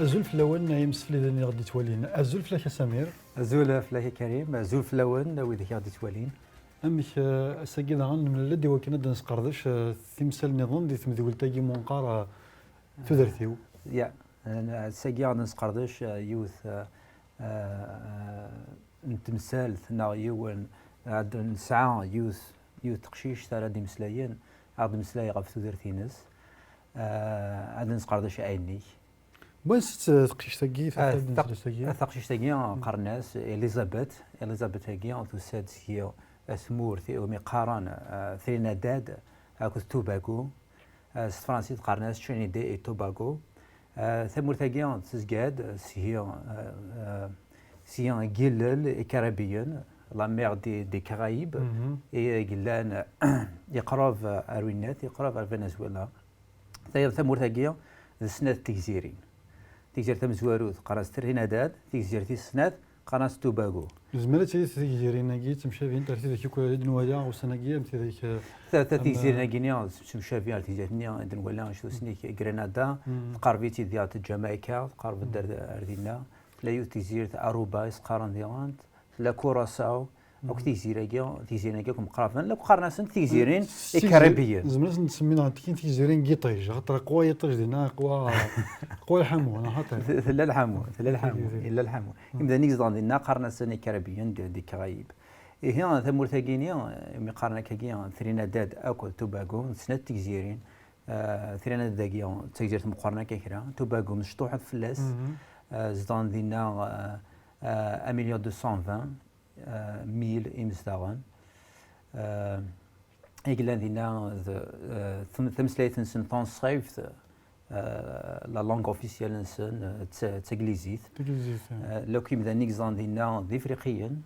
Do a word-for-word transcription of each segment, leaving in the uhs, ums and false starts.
Azul fell-awen, ay imsefliden i ɣ-d-yettwalin. Azul fell-ak a Samir. Azul fell-ak a Karim, azul fell-awen, a wid i ɣ-d-yettwalin. Amek, eh, ass-agi daɣen nemlal-d i wakken ad d-nesqerdec, eh, timsal nniḍen di tmedwilt-agi Munqar, eh, tudert-iw. Ya, eh, ass-agi ad nesqerdec, eh, yiwet, eh, eh, n temsalt neɣ yiwen, ad nesɛa yiwet, yiwet teqcict ara d-imeslayen, ad d-imeslay ɣef tudert-ines, eh, ad nesqerdec ayennik. N wansi-tt, eh, teqcict-agi, eh, tafat n taq-, tmesliwt-agi? Eh, taqcict-agi, mm, qqaren-as Elizabeth. Elizabeth-agi tusa-d seg, eh, tmurt iwumi qqaren, eh, Trinidad akked Tobago. Eh, s tefransist qqaren-as Trinidad et Tobago. Eh, tamurt-agi tezga-d seg, eh, eh, seg yillel ikaribiyen, la mer des, des Caraïbes, mhm, i yellan iqreb ar winnat, iqreb ar Venezuela. Tayeḍ tamurt-agi d snat tegzirin. Tigzirt tamezwarut qqaren-as Trinidad, tigzirt tis snat qqaren-as Tobago. Nezmer ad tili tegzirin-agi ttemcabint ar tidak akk i d-nwala ussan-agi, am tidak, eh, ta, ta am, tigzirin-agi-nni ttemcabi ar tegzirt-nni i d-nwala, acu isem-is, Grenada, mm, tqerreb-itt-id diɣ Jamaica, tqerreb-d ar, ar dinna. Tella yiwet tegzirt Aruba i s-qqaren diɣen, tella Curaçao, akk tigzir-agi, tigzirin-agi akk mqraben, la qqaren-asent tigzirin, eh, s-, s-, ikaribiyen. Nezmer ad sent-nsemmi neɣ tikkin tigzirin n yiṭij, axaṭer aqwa yiṭij dinna, aqwa, aqwa lḥamu, neɣ xaṭer? Tella lḥamu, tella lḥamu, illa lḥamu. Imdanen i izedɣen dinna qqaren-asen ikaribiyen d, d Caraïbes. Ihi, tamurt-agi-ni, mi qqaren akkagi, Trinidad akked Tobago, d snat tigzirin. Eh, Trinidad-agi d tagzirt meqqren akka kra, Tobago mecṭuḥet fell-as. Mhm. Eh, zedɣen dinna, eh, eh, un million deux cent vingt, eh, mille imezdaɣen. Eh, i yellan dinna d, eh, tam-, tameslayt-nsen tanṣibt, eh, la langue officielle-nsen, eh, d ta-, d taglizit. Taglizit, eh. Eh, lakk imdanen i yeẓran dinna d Ifriqiyen,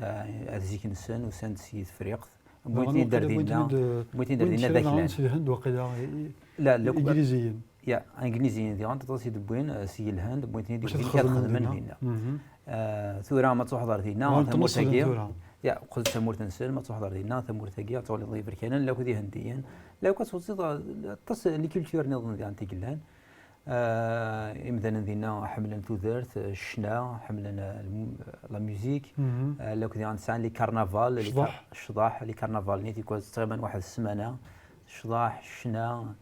eh, ar zik-nsen usan-d si Tefriqt. Wwin-ten-id ar dinna, wwin-ten-id, eh, wwin-ten-id ar dinna d aklan. Seg Lhend waqila, i, i, la, la, Igliziyen. Ya, Igliziyen diɣen, aṭas i d-wwin, eh, seg Lhend, wwin-ten-id i wid ad xedmen dinna. Mhm. Eh, tura ma truḥeḍ ar dinna, tamurt-agi, ya, qqel d tamurt-nsen, ma truḥeḍ ar dinna, tamurt-agi, ad twaliḍ iberkanen, lakk d Ihendiyen, lakk ad twaliḍ, eh, aṭas n lkultur nniḍen diɣen i yellan. Eh, imdanen dinna ḥemmlen tudert, eh, ccna, ḥemmlen, eh, lm-, la musique. Mhm. Eh, lakk diɣen sɛan les carnavals, les car-, ccḍeḥ, les carnavals-nni tikwal ttɣiman waḥed ssmana, ccḍeḥ, ccna,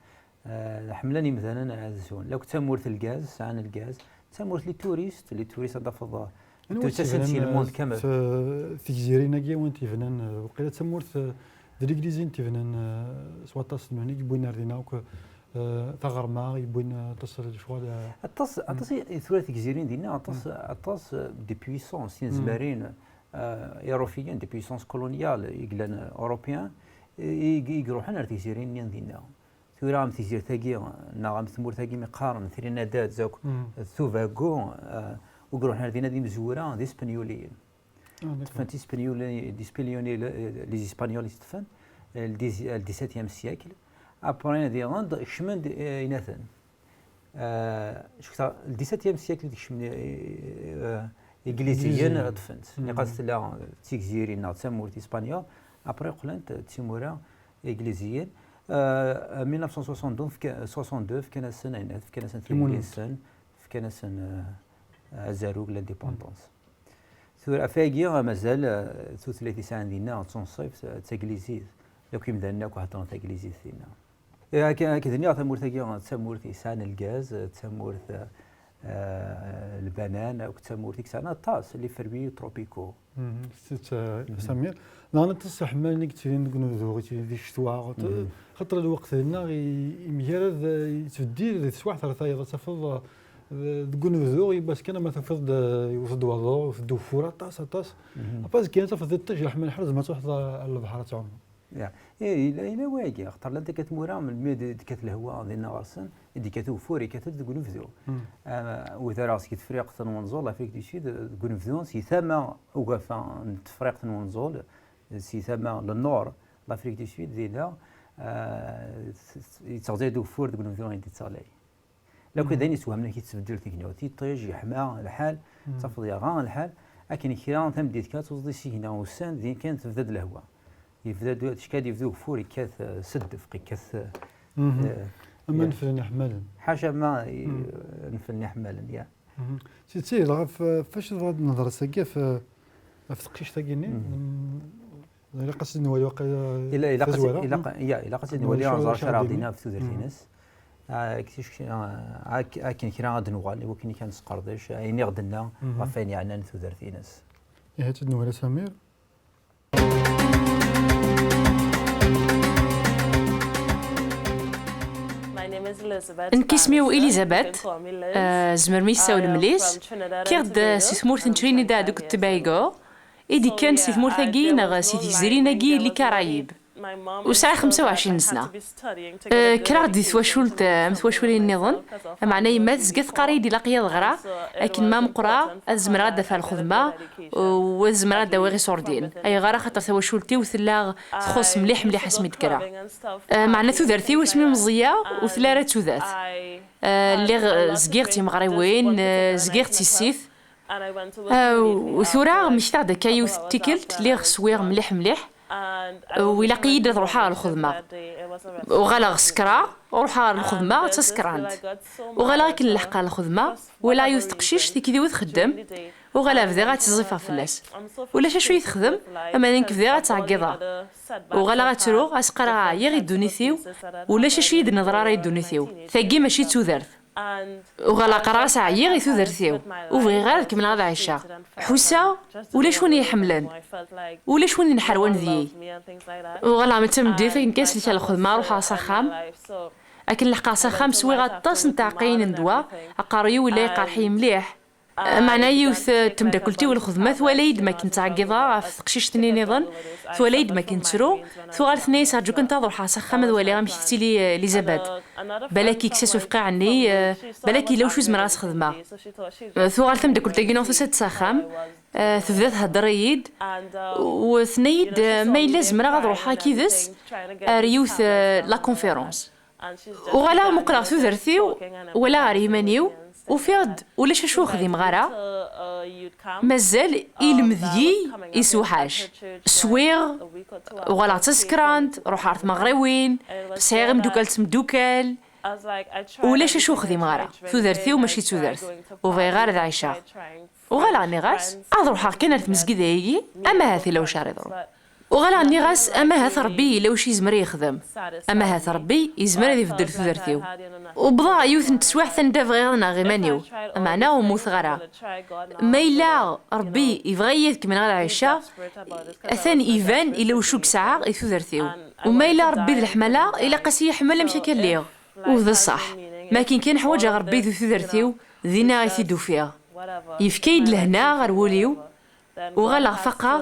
eh, ḥemmlen imdanen ad zhun. Lakk d tamurt n lgaz, sɛan lgaz. D tamurt les touristes, les touristes ad tafeḍ, eh, tusa-sen si lmund kamel. Anwa i tt-yebnan, eh, tegzirin-agi, anwa i tt-yebnan, eh, waqila d tamurt, eh, d Ligliziyen i tt-yebnan, eh, s waṭas n win i yewwin ar dinna akk, eh, taɣerma, yewwin, eh, aṭas n lecɣal, eh. Aṭas, aṭas i, i tura tegzirin dinna, aṭas, aṭas, eh, des puissances, tinezmarin, eh, irufiyen, des puissances coloniales, i yellan, eh, européens, i, i, i iruḥen ar tegzirin-nni dinna. Tura am tigzirt-agi, neɣ am tmurt-agi mi qqaren Trinidad, akk d Tobago, eh, ur iruḥen ar dinna d imezwura, d ispenyuliyen. Ah, d'accord. Ṭṭfen-t Ispenyulen, d Ispenyulen, les Espagnols i t-ṭṭfen, eh, le dix-, le dix-septième siècle. Après, diɣen, kecmen-d, eh, inaten. Eh, cukkeɣ, le dix-septième siècle i d-kecmen, eh, eh, Igliziyen, Igliziyen. Ṭṭfen-t. Mhm. Niqas tella d tigzirin neɣ d tamurt Ispanyul, après qqlent d timura Igliziyen. Eh, mille neuf cent soixante-deux, fka-, soixante-deux, fkan-asen, fkan-asen timunent. Fkan-asen, eh, azarug, l'indépendance. Tura, ɣef wayagi, mazal, eh, tutlayt i sɛan dinna d tunṣibt, eh, d taglizit. Yakk imdanen akk heddren taglizit dinna. Eh, akka, akka d-nniɣ, tamurt-agi d tamurt yesɛan lgaz, d tamurt, eh, eh, lbanan, akk d tamurt i yesɛan aṭas, les fruits tropicaux. Mhm, s tidet, eh, Samir. Daɣen aṭas iḥemmalen i yettilin deg unebdu, yettilin di ccetwa, xaṭer lweqt dinna i-, yemgarad, eh, yettbeddil di teswiɛt ar tayeḍ, ad tafeḍ, eh, deg unebdu, yiwwas kan ama tufiḍ-d, eh, yewweḍ-d waḍu, yewweḍ-d ugeffur, aṭas, aṭas. Mhm. Après, azekka ad tafeḍ d iṭij, yeḥma lḥal, tzemreḍ ad truḥeḍ ɣer lebḥer ad tɛummeḍ. Ya. Eh, yella, yella wayagi, axaṭer llant akka tmura, melmi d-, d-tekkat lehwa dinna ɣer-sen, i d-yekkat ugeffur, yekkat-d deg unebdu. Hmm. Eh, wid ara seg Tefriqt n Wenẓul, l'Afrique du Sud, deg unebdu, si tama ugafa n Tefriqt n Wenẓul, si tama le nord, l'Afrique du Sud, dinna, eh, s-, s-, yetteɣzay-d ugeffur deg unebdu i d-yetteɣlay. Lakk d ayen yessewhamen amek yettbeddil tegnewt. Iṭij, yeḥma lḥal, tafeḍ yerɣa lḥal. Akken kra tameddit kan, tuẓeḍ isigna ussan, din kan tebda-d lehwa. Yebda-d, ticki ad yebdu ugeffur, yekkat, eh, s ddefq, yekkat, eh, eh, Ama neflen iḥemmalen. Ḥaca ma i- neflen iḥemmalen, ya. Siti, dɣa f- fac tebɣa ad nehder ass-agi ɣef ɣef teqcict-agi-nni? Ilaq ad tt-id-nwali waqila. Ila- ilaq ad tt- tazwara, ilaq- ya, ilaq ad tt-id-nwali, ad nẓer acu ara ɣ-d-tini ɣef tudert-ines. Ah, ak- tic- ah, ak- akken kra ad d-nuɣal i wakken i kan nesqerdec ayen i ɣ-d-tenna ɣef wayen yeɛnan tudert-ines. Ihi ad tt-id-nwali a Samir. Nekk isem-iw Elizabeth. Ah, tzemrem i yi-tessawlem Liz. Kkiɣ-d, ah, si tmurt n Trinidad akked Tobago, i d-ikkan si tmurt-agi neɣ si tegzirin-agi n les Caraïbes. Ur sɛiɣ xemsa u ɛecrin n sna. Ah, kkreɣ-d di twacult, ah, am twaculin nniḍen. Meɛna yemma tezga teqqar-iyi-d ilaq-iyi ad ɣreɣ akken ma meqqreɣ ad zemreɣ ad d-afeɣ lxedma u ad zemreɣ ad d-awiɣ iṣurdiyen. Ayɣer? Axaṭer tawacult-iw tella txuṣṣ mliḥ mliḥ asmi d-kkreɣ. Ah, meɛna tudert-iw asmi meẓẓiyeɣ ur telli ara d tudert. Ah, lliɣ, ah, zgiɣ d timeɣriwin, ah, zgiɣ d tissit. Ah, u tura mmektaɣ-d akka yiwet n tikkelt, lliɣ swiɣ mliḥ mliḥ. U ilaq-iyi-d ad ruḥeɣ ɣer lxedma. Uɣaleɣ sekreɣ, ruḥeɣ ɣer lxedma d tasekrant. Uɣaleɣ akken lḥeq ɣer lxedma, walaɣ yiwet teqcict ikkidiw txeddem. Uɣaleɣ bdiɣ ad tt-ẓẓifeɣ fell-as. Ulac acu i texdem, ama d nekk bdiɣ ad ttɛeggiḍeɣ. Uɣaleɣ ad ttruɣ, ad s-qqareɣ ɛyiɣ i ddunit-iw, ulac acu i d-neḍra ara i ddunit-iw. Tagi mačči d tudert. Uɣaleɣ qqareɣ-as ɛyiɣ i tudert-iw. Ur bɣiɣ ara ad kemmleɣ ad ɛiceɣ. Ḥusseɣ ulac win i yi-ḥemmlen. Ulac win inḥerwan deg-i. Uɣaleɣ mi d tameddit akken kan selkeɣ lxedma ruḥeɣ s axxam. Akken leḥqeɣ s axxam swiɣ aṭas n tɛeqqiyin n ddwa. Aqerruy-iw yella yeqreḥ-iyi mliḥ. Meɛna yiwet, eh, temdakkelt-iw n lxedma twala-yi-d makken ttɛeggiḍeɣ ɣef teqcict-nni niḍen, twala-yi-d makken ttruɣ, tuɣal tenna-yi-s rǧu kan ad ruḥeɣ s axxam ad waliɣ amek tettili, eh, Elizabeth. Balak yekkes-as ufqiɛ-nni, eh, balak yella wacu zemreɣ ad s-xedmeɣ. Eh, tuɣal temdakkelt-agi neɣ tusa-d s axxam, eh, tebda thedder-iyi-d, u tenna-yi-d, eh, ma yella zemreɣ ad ruḥeɣ ak yid-s ar yiwet, eh, la conférence. Uɣaleɣ muqleɣ tudert-iw, walaɣ ɣer yiman-iw, ufiɣ-d ulac acu ur xdimeɣ ara. Mazal ilem deg-i isewḥac. Swiɣ, uɣaleɣ d tasekrant, ruḥeɣ ɣer tmeɣriwin, sɛiɣ imeddukal d tmeddukal. Ulac acu ur xdimeɣ ara. Tudert-iw mačči d tudert. Ur bɣiɣ ara ad ɛiceɣ. Uɣaleɣ nniɣ-as, ad ruḥeɣ kan ar tmezgida-agi, amahat ila wacu ara yeḍrun. Uɣaleɣ nniɣ-as, amahat Ṛebbi yella wacu yezmer ad yexdem. Amahat Ṛebbi yezmer ad ibeddel tudert-iw. Wwḍeɣ yiwet n teswiɛt anda bɣiɣ ad nɣeɣ iman-iw, meɛna ur mmuteɣ ara. Ma yella Ṛebbi yebɣa-yi ad kemmleɣ ad ɛiceɣ, atan iban ila wacu i yesɛa i tudert-iw. U ma yella Ṛebbi d leḥmala, ilaq-as i yi-iḥemmel amek akka lliɣ. U d ṣṣeḥ, ma akken kan ḥwaǧeɣ Ṛebbi di tudert-iw, dinna i t-id-ufiɣ. Yefka-yi-d lehna ɣer wul-iw, uɣaleɣ faqeɣ,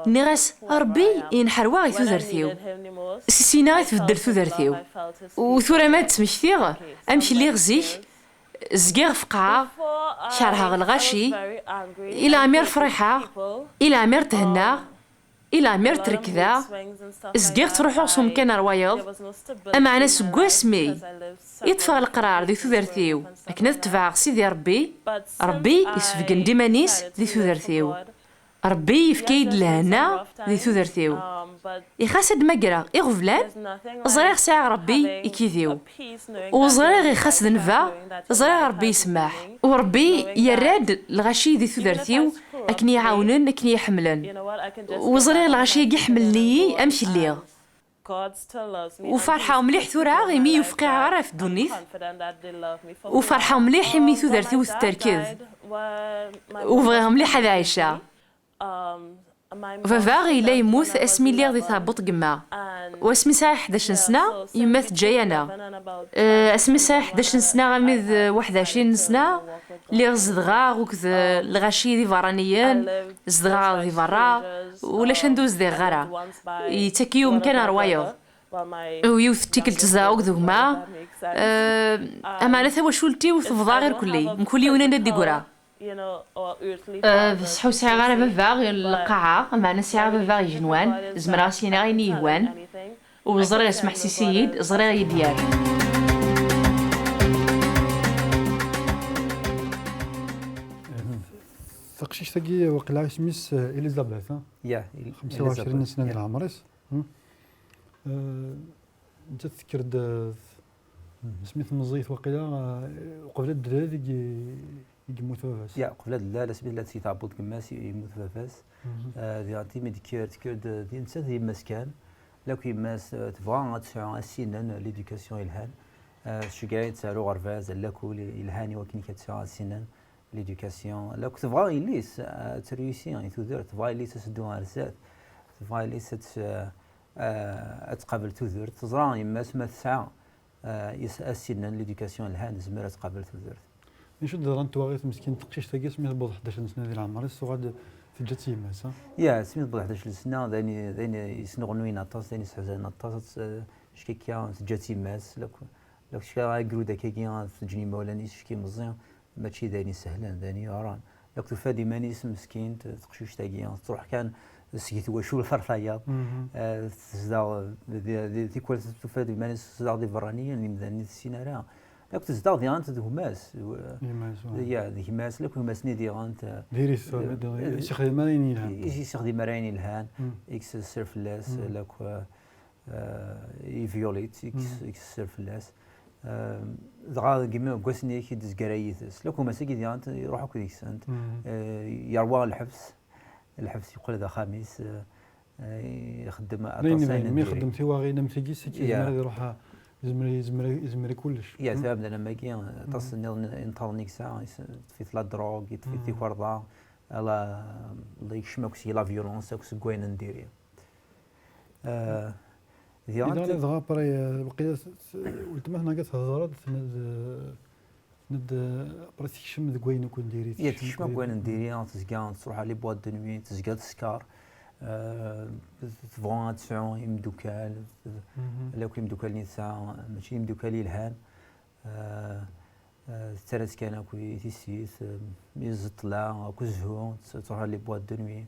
nniɣ-as, Ṛebbi yenḥerwa i tudert-iw. Si syin-a i tbeddel tudert-iw. U tura ma d-ttmektiɣ amek lliɣ zik, zgiɣ feqɛeɣ, kerheɣ lɣaci, i leɛmir friḥeɣ, i leɛmir thennaɣ, i leɛmir trekdeɣ, zgiɣ ttruḥuɣ s umkan ar wayeḍ, ameɛna seg wasmi i ṭṭfeɣ leqrar di tudert-iw akken ad tebɛeɣ Sidi Ṛebbi, Ṛebbi isbeggen-d iman-is di tudert-iw. Ṛebbi yefka-yi-d lehna di tudert-iw. Ixas ad d-magreɣ iɣeblan, ẓriɣ sɛiɣ Ṛebbi ikid-iw. U ẓriɣ ixas d nnba, ẓriɣ Ṛebbi yesmaḥ. U Ṛebbi yerra-d lɣaci di tudert-iw akken iyi-ɛawnen, akken iyi-ḥemmlen. U ẓriɣ lɣaci-agi ḥemmlen-iyi amek lliɣ. U ferḥeɣ mliḥ tura imi ur fqiɛeɣ ara ɣef ddunit. U ferḥeɣ mliḥ imi tudert-iw tetterked. U bɣiɣ mliḥ ad ɛiceɣ. Baba yella yemmut asmi lliɣ di tɛebbuṭ n yemma. U asmi sɛiɣ ḥdac n sna, yemma teǧǧa-yaneɣ. Eh, asmi sɛiɣ ḥdac n sna armi d waḥed ɛecrin n sna, lliɣ zedɣeɣ akked, eh, lɣaci d iberraniyen, zedɣeɣ di berra, ulac anda ur zdiɣeɣ ara. Yettak-iyi umkan ar wayeḍ. U yiwet n tikkelt zedɣeɣ akked gma. Eh, ameɛna tawacult-iw tebḍa irkelli, mkul yiwen anda d-iggra. Eh, bṣeḥ ur sɛiɣ ara baba i lqaɛa, meɛna sɛiɣ baba igenwan, zemreɣ ad s-iniɣ ayen i yehwan. U ẓriɣ ismeḥsis-iyi-d, ẓriɣ i yi-d-yerr. Taqcict-agi, waqila isem-is, eh, Elizabeth, ha? Ya, El-, xemsa u ɛecrin Elizabeth, sna di ya. Leɛmer-is. Hmm? Eh, nettat tekker-d, eh, Asmi tmeẓẓiyet waqila, eh, uqbel ad d-tlal i i yemmut baba-s. Ya, qbel ad d-tlal, asmi tella tesgi tɛebbuḍt n yemma-s, yemmut baba-s. Mhm. Eh, diɣen timi d-tekker, tekker-d, eh, d nettat d yemma-s kan. Lakk yemma-s, eh, tebɣa ad tesɛu assinen, l'éducation yelhan. Eh, tceggeɛ-itt ar uɣerbaz, lakul yelhan i wakken ad tesɛu assinen, l'éducation. Lakk tebɣa yelli-s, eh, ad tréussi i tudert, tebɣa yelli-s ad teddu ar zdat, tebɣa yelli-s ad tt-, eh, eh, ad tqabel tudert. Teẓra yemma-s ma tesɛa eh, is-, assinnen, l'éducation yelhan, tezmer ad tqabel tudert. Acu d-yeḍran d twaɣit meskint teqcict-agi, asmi tewweḍ ḥdac n sna di leɛmer-is, tuɣal-d teǧǧa-tt yemma-s, ha? Ya, asmi tewweḍ ḥdac n sna, d ayen, d ayen yesneɣnuyen aṭas, d ayen yesseḥzanen aṭas, ad tt-, eh, cki akka, teǧǧa-tt yemma-s, lakk, lakk cki agrud akkagi, ad t-ǧǧen yimawlan-is, cki meẓẓi, mačči d ayen isehlen, d ayen yuɛren. Yak tufa-d iman-is meskint, teqcict-agi, tettruḥ kan seg twacult ar tayeḍ. Mhm. Eh, tezdeɣ di, di, tikwal tufa-d iman-is tezdeɣ di berraniyen, imdanen i tessin ara. Yak tezdeɣ diɣen d gma-s. Gma-s, wa. Ya, d gma-s, lakk gma-s-nni diɣen, eh, diri-t, eh, ur yessexdim ara ayen yelhan. Ur yessexdim ara ayen yelhan, mm, i yesser fell-as, mm, lakk, eh, eh, i violite, i yes-, mm, i yesser fell-as. Eh, dɣa deg imi, deg wass-nni i d-tezger yid-s. Lakk gma-s-agi diɣen iruḥ akk deg-sent. Mm. Eh, yerwa lḥebs, lḥebs yeqqel d axxam-is, eh, eh, ixeddem aṭas ayen n diri. Mi ixeddem tiwaɣin am tigi, seg, ya, yezmer ad iruḥ, yezmer, yezmer, yezmer i kullec. Ya, mm, tfehmem, d anamagi, aṭas, mm, nniḍen, inṭerren i yesɛa, is-, ṭṭef-it la drogue, ṭṭef-it, mm, tikerḍa, ala, la yekcem akk seg la violence, akk seg wayen n diri. Eh, diɣen iḍan te- dɣa après, eh, baqi s-, s-, weltma-tneɣ akka thedder-d, tenna-d, eh, tenna-d, eh, après tekcem deg wayen akk n diri, ya, tekcem akk deg wayen n diri, tezga tettruḥ à les boîtes de nuit, tezga teskeṛ, eh, tebɣa ad tesɛu imeddukal, mhm, lakk imeddukal-nni tesɛa, mačči d imeddukal yelhan. Eh, eh, tettarra-tt kan akk i tissit, eh, i ẓẓeṭla, akk zzhu, tt-, tṛuḥ les boîtes de nuit.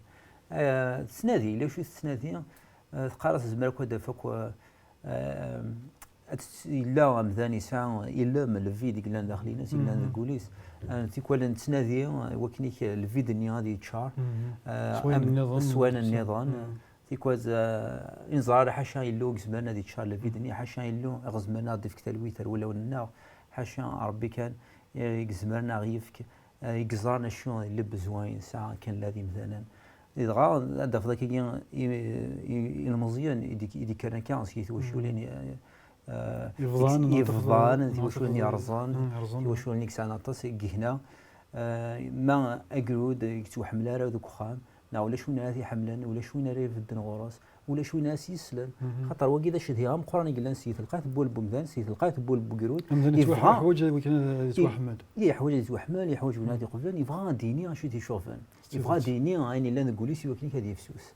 Eh, tettnadi, yella acu tettnadi, eh, teqqar-as tezmer akk ad d-taf akk, eh, eh, ad tett-, yella amdan yesɛa ilem, le vide i yellan daxel-ines, i yellan deg wul-is. Eh, tikwal nettnadi, eh, i wakken-ik, eh, le vide-nni ad yeččar, eh, s wayen nniḍen. Tikwal, eh, i neẓra ara ḥaca Illu i izemren ad yeččar le vide-nni, ḥaca Illu i ɣ-izemren ad ɣ-d-ifk talwit ar wulawen-nneɣ, ḥaca Ṛebbi kan i izemren ad ɣ-yefk, eh, i yeẓran acu i le besoin yesɛa kan la d imdanen. Dɣa ad d-tafeḍ akkagi i, i, ilmeẓyen i d-, i d-ikkren akka seg twaculin, eh, eh, ibḍan, i-, neɣ ibḍan, tafeḍ, tiwaculin neɣ tafeḍ yerẓen, mm, yerẓen, tiwaculin i yesɛan aṭas n yihna. Eh, ma agrud ur yettwaḥemmel ara deg uxxam, neɣ ulac win ara t-iḥemmlen, ulac win ara ibedden ɣur-s, ulac win ara s-yeslen. Mhm. Xaṭer wagi d acedhi ameqqran i yellan seg telqayt n wul n umdan, seg telqayt n wul n ugrud. Amdan yettwaḥ-, yebɣa, yeḥwaǧ ad, wakken ad, ad yettwaḥemmel. I-, yeḥwaǧ ad yettwaḥemmel, yeḥwaǧ win ara t-iqeblen, yebɣa ad d-yini acu i t-icuɣben. Yebɣa ad d-yini ayen yellan deg wul-is i wakken ad yefsus.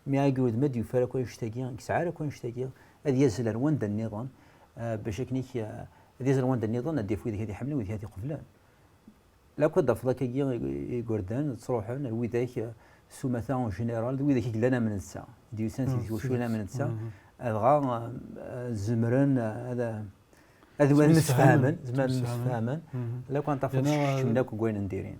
Mi agrud ma d-yufar akk annect-agi, ur yesɛi ara akk annect-agi, ad yazzel ar wanda nniḍen, eh, bac akken ik-, eh, ad yazzel ar wanda nniḍen, ad d-yaf wid ad t-iḥemmlen, wid ad t-iqeblen. Lakk ad d-tafeḍ akkagi i-, igerdan ttruḥen ar widak, eh, s umata en général, d widak i yellan am netta, i d-yusan seg twaculin am netta, dɣa, eh, zemren, eh, ad, ad msefhamen, zemren ad msefhamen. Lakk ad tafeḍ keččmen akk deg wayen n diri.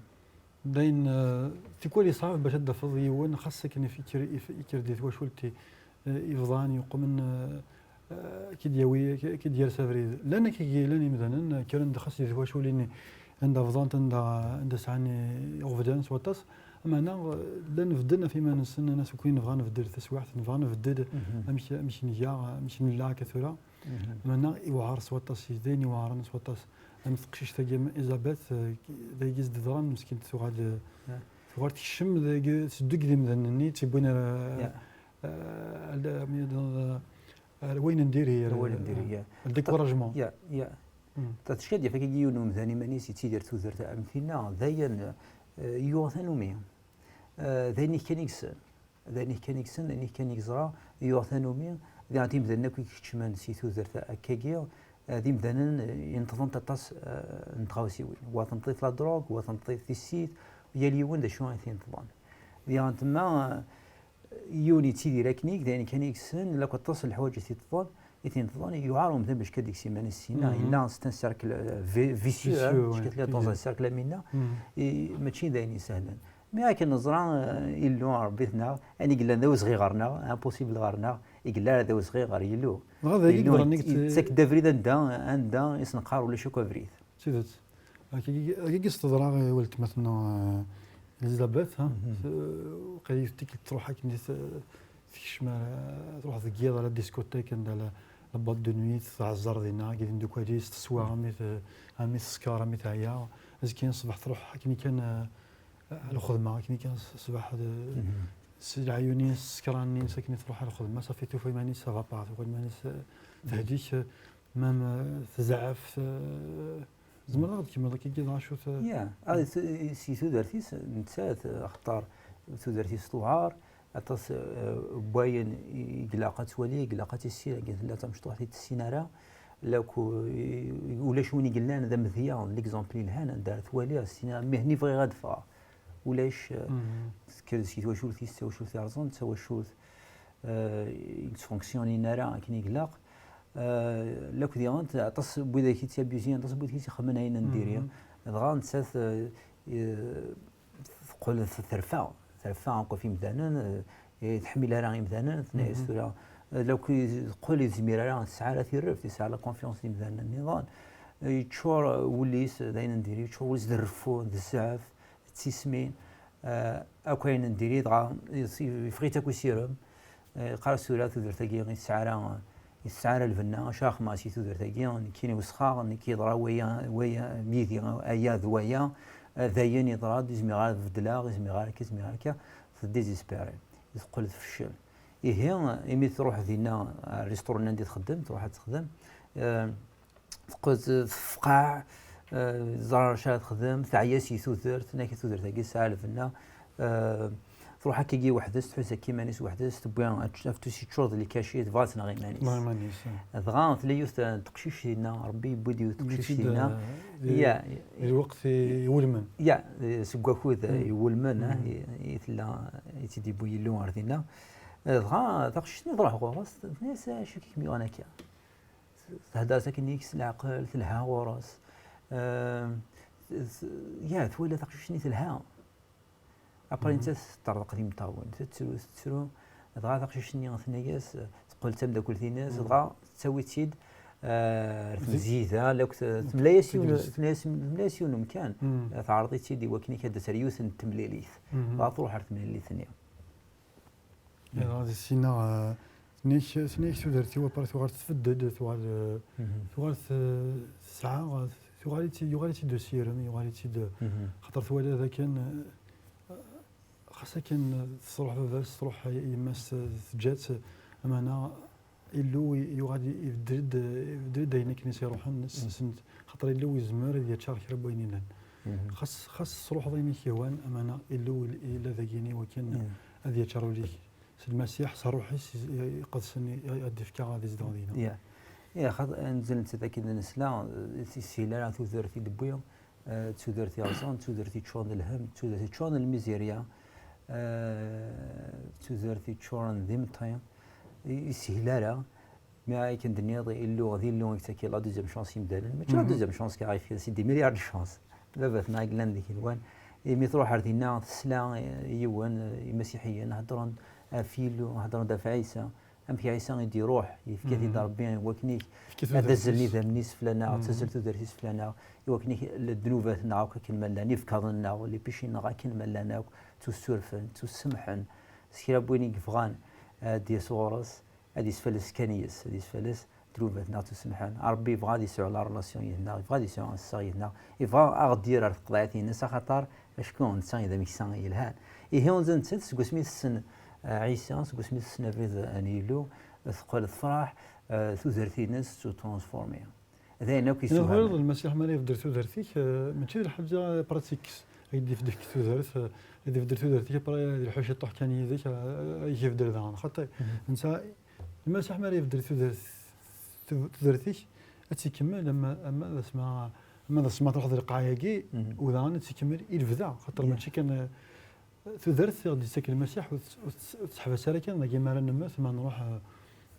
Dayen, eh, tikwal yeṣɛeb bac ad d-tafeḍ yiwen, xas akken ikker, ikker di twacult, eh, ibḍan yuqmen, eh, eh, ki d-yawi, ki, ki d-yers abrid. Llan akkagi, llan imdanen, eh, kkren-d xas di twaculin anda bḍant, anda, anda sɛan i-, iɣeblan s waṭas. Ameɛna, eh, llan bedden ɣef iman-nsen, nnan-as, "Nekkni nebɣa nbeddel taswiɛt, nebɣa nbeddel amek, amek nga, amek nella akka tura." Ameɛna, iwɛer s waṭas, d ayen iweɛren s waṭas. Am teqcict-agi, am Elizabeth, eh, d ayagi i s-d-yeḍran, meskint tuɣal, eh, tuɣal tekcem deg, teddu deg yimdanen-nni, tt-iwwin ar, eh, ar, ar wayen n diri, ar, ar wayen n diri, eh, ya. Le découragement. Ya, ya. Mm. Ta tecka-d yaf akkagi yiwen umdan iman-is yettidir tudert am tinna, d ayen, eh, yuɣ tanumi. Eh, d ayen kan i yessen. D ayen kan i yessen, d ayen kan i yeẓra, yuɣ tanumi. Diɣen imdanen akk i ikeččmen si tudert akkagi, eh, d imdanen, eh, ineṭḍen aṭas, eh, n tɣawsiwin. Wa tenṭiḍ la drogue, wa tenṭiḍ tissit, yal yiwen d acu i t-ineṭḍen. Diɣen temma, eh, yiwen yettidir akkenni, d ayen kan i yessen, lakk aṭas n leḥwayeǧ i t-ineṭḍen, i t-ineṭḍen, yuɛer umdan bac ad d-ikkes iman-is sinna. Yella, c'est un cercle, euh, vi-, vicieux, hein, ouais, bac ad tiliḍ dans un cercle am winna, i, mačči d ayen isehlen. Mi akken neẓra, euh, Illu Ṛebbi-tneɣ, ayen i yellan d awezɣi ɣer-neɣ, impossible ɣer-neɣ, i yella d awezɣi ɣer Yillu. Dɣa d agi Yillu yeḍran i yet-, yettak-d abrid anda, anda i s-neqqar ulac akk abrid. D tidet. Akka i s-teḍra i weltma-tneɣ, eh, Elizabeth, ha? Mhm. T-, waqila yiwet tikkelt truḥ akken i t-, tekcem, eh, truḥ deg yiḍ, la discothèque, anda la, la boîte de nuit, tɛezzer dinna, akked imeddukal-is, teswa, mhm, armi t-, armi tesker, armi teɛya. Azekka ṣṣbeḥ truḥ akken kan, eh, lxedma, akken kan ṣṣbeḥ, eh, mhm, s leɛyun-is, s kra-nni-ines akken i truḥ ɣer lxedma, safi tufa iman-is ça va pas, tufa iman-is, eh, tehlek, eh, même, eh, tezɛef, eh, tzemreḍ ad tkemmleḍ akka dɣa acu t-, ya, ah, t-, si tudert-is, nettat, eh, axaṭer tudert-is tuɛer, aṭas, eh, n wayen i ilaq ad twali, i ilaq ad tissin, akken tella d tamecṭuḥt i tessin ara, la ku-, i-, ulac win i yellan d amedya, d l'exemple yelhan, anda ara twali, ad tessin, ah, mihni bɣiɣ ad ffɣeɣ. Ulac, eh, mhm, tekker si twacult-is, d tawacult yerẓen, d tawacult, eh, i yettfunksyunin ara akken i ilaq. Eh, lakk diɣen, aṭas n widak i tt-abuzin, aṭas n widak i tt-ixemmen ayen n diri. Mhm. Dɣa nettat, eh, eh, teqqel t-, terfa, terfa akk ɣef imdanen, eh, eh, tḥemmel ara imdanen, tenna-yas, mhm, tura, eh, lakk i teqqel i tezmir ara, tesɛa ara tireft, tesɛa la confiance n imdanen nniḍen. Eh, yeččur, eh, wul-is d ayen n diri, yeččur wul-is d rreffu, d zzɛef, d tismin, eh, akk ayen n diri, dɣa yeffeɣ-itt akk isirem. Eh, yeqqar-as tura tudert-agi i tesɛa ara, i tesɛa ara lbenna, acu ara xedmeɣ si tudert-agi, nekkini wesxeɣ, nekk yeḍra waya, waya, yid-i aya d waya, eh, d ayen yeḍra-d, ur zmireɣ ara ad beddleɣ, ur zmireɣ ara akka, ur zmireɣ ara akka, tedizespiri, teqqel tfeccel. Ihi, imi truḥ dinna, ar restaurant anda i txeddem, truḥ ad texdem, eh, teqqel tefqeɛ, eh, ẓer acu ara texdem, teɛya si tudert, tenna-k tudert-agi tesɛa lbenna, eh, truḥ akkagi weḥd-s, tḥuz akka iman-is weḥd-s, tewwi aftus yeččur d lkaci, tebɣa ad tneɣ iman-is. Tneɣ iman-is, ah. Dɣa tella yiwet n teqcict dinna, Rebbi yewwi-d yiwet n teqcict dinna. Ya, di lweqt iwulmen. Ya, eh, seg wakud, eh, iwulmen, eh, i, i tella, i tt-id-yewwi Yillu ɣer dinna. Eh, dɣa taqcict-nni truḥ ɣur-s, tenna-yas, "Acu i kem-yuɣen akka?" Thedder-as akken i s leɛqel, telha ɣur-s. Ehm, t-, t-, ya, twala taqcict-nni telha. Après, mhm, nettat teṭṭerḍeq d imeṭṭawen, tettru, tettru. Dɣa taqcict-nni tenna-yas, teqqel d tameddakelt-ines, mhm, dɣa tettawi-tt-id, eh, ar tmezgida, la k-, temla-yas yiwen, temla-yas, temla-yas yiwen umkan, mhm, teɛreḍ-itt-id i wakken ad d-terr yiwet n temlilit. Mhm. Dɣa truḥ ar temlilit-nni. Ihi, di ssin-a, eh, tenna-k, tenna-k tudert-iw, après tuɣal tbeddel, tuɣal, eh, mhm, tuɣal t-, tesɛa, tuɣal-itt, yuɣal-itt-id usirem, yuɣal-itt-id, mhm, xaṭer twala dakken, eh, xas akken, eh, tesruḥ baba-s, tesruḥ yemma-s, eh, teǧǧa-tt, eh, amana, Illu i-, yuɣal i-, ibeddel-d, ibeddel-d ayen akken i s-iruḥen, s-, mm, s-, xaṭer Illu yezmer ad yaččar kra n wayen yellan. Mhm. Xas, xas tesruḥeḍ ayen i k-yehwan, amana Illu il-, yella dagini wakken, mm, ad yaččar ul-ik. S Lmasiḥ, s Ṛṛuḥ-is i-, i-, iqedsen i-, i-, ad d-ifka ad izdeɣ dina. Ya. Ya, xaṭ-, nzel nettat akken d nesla, eh, tishil ara tudert i d-tewwi, eh, d tudert yerẓen, d tudert yeččuren d lhemm, d tudert yeččuren d lmizirya, eh, d tudert yeččuren d imeṭṭi, i-, yeshil ara. Mi akken d-tenniḍ, Illu, d Illu i yettak la deuxième chance i yimdanen. Mačči la, mhm, deuxième chance, car i fkan-as des milliards de chances. Baba-tneɣ i yellan deg igenwan. Imi truḥ ar dinna, tesla, eh, yiwen, eh, imasiḥiyen heddren ɣef Yillu, heddren-d ɣef Ɛisa. Amek Ɛisa i d-iruḥ, yefka-t-id, mhm, Ṛebbi i wakken-ik ad azzlen idammen-is fell-aneɣ, mhm, ad tazzel tudert-is fell-aneɣ, i wakken-ik ddnubat-nneɣ akk akken ma llan, ibekkaḍen-nneɣ, les péchés-nneɣ akken ma llan akk, ttussurfen, ttussemḥen. S kra n win i yebɣan ad d-yas ɣur-s, ad yesfales kan yes, ad yesfales ddnubat-nneɣ ttussemḥen. Ṛebbi yebɣa ad yesɛu la relation yid-neɣ, yebɣa ad yesɛu assaɣ yid-neɣ, yebɣa ad ɣ-d-yerr ar tqeḍɛit-ines, axaṭer acku netta i d ameksa yelhan. Ihi, ula d nettat, seg wasmi i tessen, eh, Ɛisa, seg wasmi i tessen abrid n Yillu, teqqel tefreḥ, eh, tudert-ines tettutransformi. D ayen akk yessewhamen. Lmasiḥ mi ara yebder tudert-ik, eh, mačči d lḥaǧa pratique, ad k-d-yefk tudert, eh, ad yebder tudert-ik, après ad yelḥu ciṭuḥ kan yid-k, eh, ad k-yebder daɣen. Xaṭi, mhm, netta, Lmasiḥ mi ara yebder tudert, tu-, tudert-ik, ad tt-ikemmel ama, ama d asma, ama d asma truḥeḍ lqaɛa-agi, mhm, u daɣen ad tt-ikemmel i lebda, xaṭer, yeah, mačči kan, eh, tudert i ɣ-d-yettak Lmasiḥ, ur tt-, ur tt-, ur tettḥebas ara kan dagi mi ara nemmet, ma nruḥ, eh,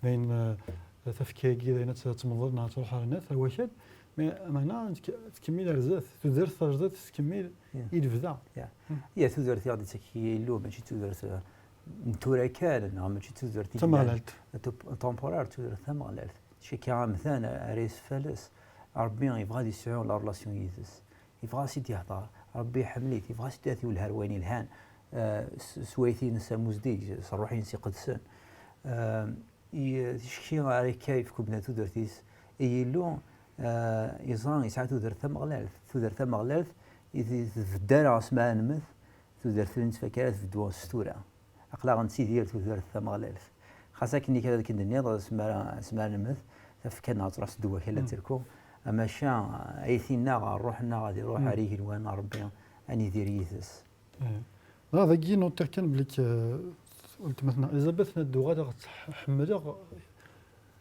d ayen, eh, tafekka-agi, d ayen ad tt-, ad temḍel neɣ ad truḥ ar nnat, ar wakal, mais meɛna tkemmil ar zdat, tudert tajdiṭ tettkemmil, yeah, i lebda. Yeah. Hmm. Yeah, tudert i ɣ-d-yettak Yillu, mačči d tudert, eh, n tura kan, neɣ mačči d tudert i yellan. Tameɣlalt. Temp-, temporaire, d tudert tameɣlalt. Cika amdan ara yesfales, Ṛebbi yebɣa ad yesɛu la relation yid-s. Yebɣa ad s-id-yehder, Ṛebbi iḥemmel-it, yebɣa ad s-id-yati welher wayen yelhan, eh, s, s wayt-ines amuzdig, s ṛṛuḥ-ines iqedsen. Eh, i, ticki ara akka yefk ubna tudert-is i Yillu, eh, yeẓra yesɛa tudert tameɣlalt. Tudert tameɣlalt, i t-, tbedd ara s mi ara nemmet, tudert ur nettfak ara tbeddu s tura. Aql-aɣ nettidir tudert tameɣlalt. Xas akken i kra akken d-nniḍ, s mi ara, s mi ara nemmet, tafekka-nneɣ ad truḥ s ddwa kan la terku. Amaca, ayt-nneɣ, ṛṛuḥ-nneɣ ad iruḥ ar igenwan n Ṛebbi, ad nidir yid-s. Dɣa dagi nutiɣ kan belli k-, weltma-tneɣ Elizabeth tenna-d uɣaleɣ ḥemmleɣ,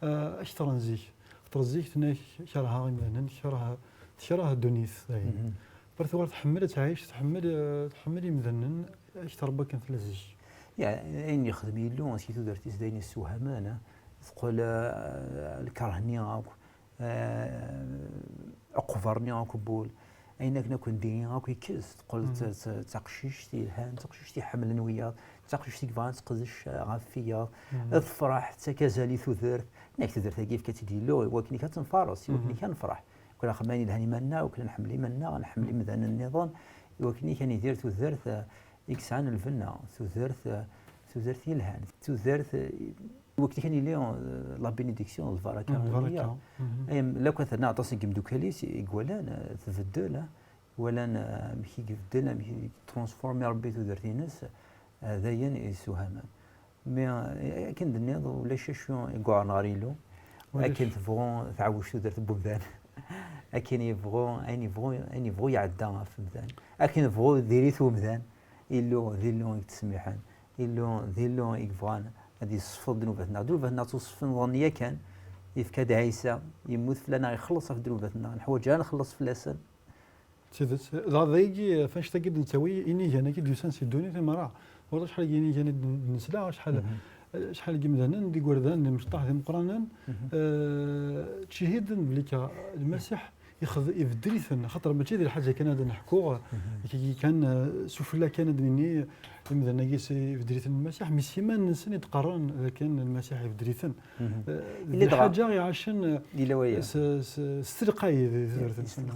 eh, akteṛ n zik. Akteṛ n zik tenna-k kerheɣ imdanen, kerheɣ, tekṛeh ddunit dayen. Par tuɣal tḥemmel ad tɛic, tḥemmel, eh, tḥemmel imdanen akteṛ n wakken tella zik. Ya, ayen yexdem Yillu si tudert-is d ayen yessewhamen, eh, teqqel, eh, lkeṛh-nni akk, eh, aqber-nni akk n wul, ayen akken akk n diri akk yekkes, teqqel d, d, d taqcict yelhan, d taqcict iḥemmlen wiyaḍ, d taqcict i yebɣan ad teqdec, eh, ɣef wiyaḍ, ad tefreḥ, tettak azal i tudert. Nekk tudert-agi yefka-tt-id Yillu i wakken ad tenfaṛes, i wakken ad nefreḥ. Kra xemman yelhan iman-nneɣ, i wakken ad nḥemmel iman-nneɣ, ad nḥemmel imdanen nniḍen, i wakken ad nidir tudert, eh, i yesɛan lbenna, tudert, eh, tudert yelhan, tudert, eh, i wakken ad nili, eh, la bénédiction, lbaraka. Lbaraka. Ay, la, akken tenna aṭas n yimeddukal-is i iwalan, eh, tbeddel, eh, walan, eh, amek i ibeddel, amek i transformi Ṛebbi tudert-ines, eh, d ayen yessewhamen. Mi, eh, akken d-tenniḍ, ulac acu i yuɛren ɣer Yillu. Ulac. Akken tebɣu tɛewwec tudert n wemdan. Akken yebɣu, ayen yebɣu, ayen yebɣu iɛedda ɣef umdan. Akken yebɣu diri-t umdan. Illu, d Illu i yettsemmiḥen. Illu, d Illu i yebɣan ad yessefḍ ddnubat-nneɣ. Ddnubat-nneɣ ttuṣeffenḍen yakan. Yefka-d Ɛisa, yemmut fell-aneɣ, ixelleṣ ɣef ddnubat-nneɣ. Neḥwaǧ ara nxelleṣ fell-asen. D tidet. Dɣa dagi, ɣef annect-agi d-nettawi inigan-agi d-yusan si ddunit i merra. Wala acḥal n yinigan i d-nesla, acḥal, acḥal n yimdanen, d igerdan, d imecṭaḥ, d imeqqranen, eh, ttcihiden belli ka Lmasiḥ ixed-, ibeddel-iten, axaṭer mačči d lḥaǧa kan ad neḥku, akka kan, eh, sufella kan ad nini, imdanen-agi s-, ibeddel-iten Lmasiḥ, mi s iman-nsen i d-qqaren d akken Lmasiḥ ibeddel-iten. Eh, d lḥaǧa iɛacen, eh, s, s, s telqay di tudert-nsen.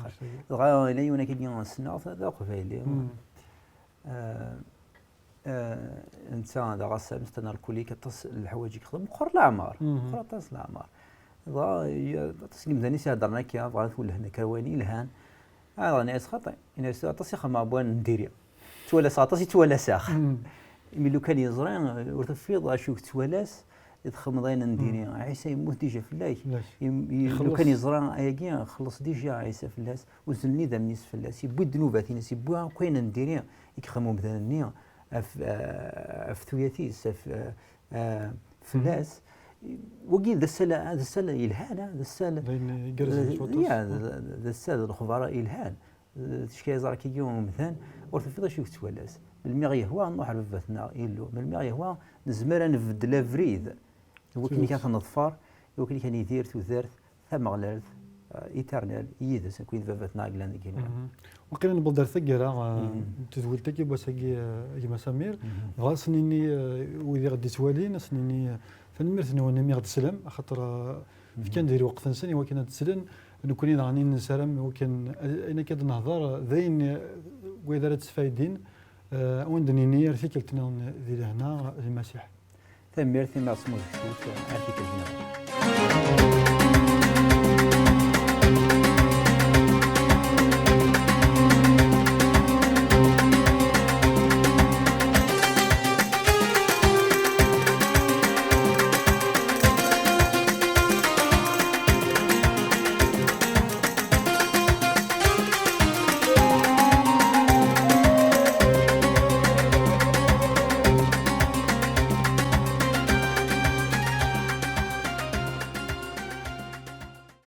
Dɣa yella yiwen akka ssneɣ-t d aqbayli. Eh, eh, netta d aɣassam, c'est un alcoolique, aṭas n leḥwayeǧ i yexdem, meqqer leɛmer, meqqer aṭas leɛmer. Dɣa, ya, aṭas n yimdanen i s-iheddren akka, bɣan ad t-wellhen akka, wayen yelhan. Ah, dɣa yenna-yas xaṭi, yenna-yas aṭas i xedmeɣ n wayen n diri. Ttwalaseɣ aṭas i ttwalaseɣ. Imi lukan yeẓra, ur tufiḍ acu i yettwalas, i txedmeḍ ayen n diri. Ɛisa yemmut dija fell-ak. Im-, i-, lukan yeẓra ayagi, xelleṣ dija Ɛisa fell-as, uzzlen idammen-is fell-as, yewwi ddnubat-ines, yewwi akk ayen n diri i yexdem umdan-nni ɣef, eh, ɣef tuyat-is, ɣef, eh, eh, fell-as. Wagi d asal, d asal yelhan, ah, d asal, d ayen igerrzen s waṭas. Ya, d, d, d asal, d lexbar yelhan. Eh, ticki yeẓra kigi umdan, ur tufiḍ acu i yettwalas. Melmi ɣ-yehwa, nruḥ ar baba-tneɣ Illu. Melmi ɣ-yehwa, nezmer ad nbeddel abrid. I wakken kan ad t-neḍfer, i wakken kan ad nidir tudert tameɣlalt, eh, éternelle, yid-s, akked baba-tneɣ i yellan deg yigenwan. Waqila newweḍ-d ar taggara, eh, n tedwilt-agi n wass-agi, eh, a gma Samir. Dɣa ad s-nini, eh, wid i ɣ-d-ittwalin, ad s-nini, eh, tanemmirt-nwen imi ɣ-d-teslam, axaṭer, eh, fkan di lweqt-nsen i wakken ad d-slen. Nekkni daɣen i nessaram i wakken, eh, ayen akka d-nehḍer, d ayen, eh, wid ara d-sfaydin, eh, ad wen-d-nini ar tikkelt-nniḍen di lehna, di Lmasiḥ. Tanemmirt imi ɣ-tesmuzget, ar tikkelt-nniḍen.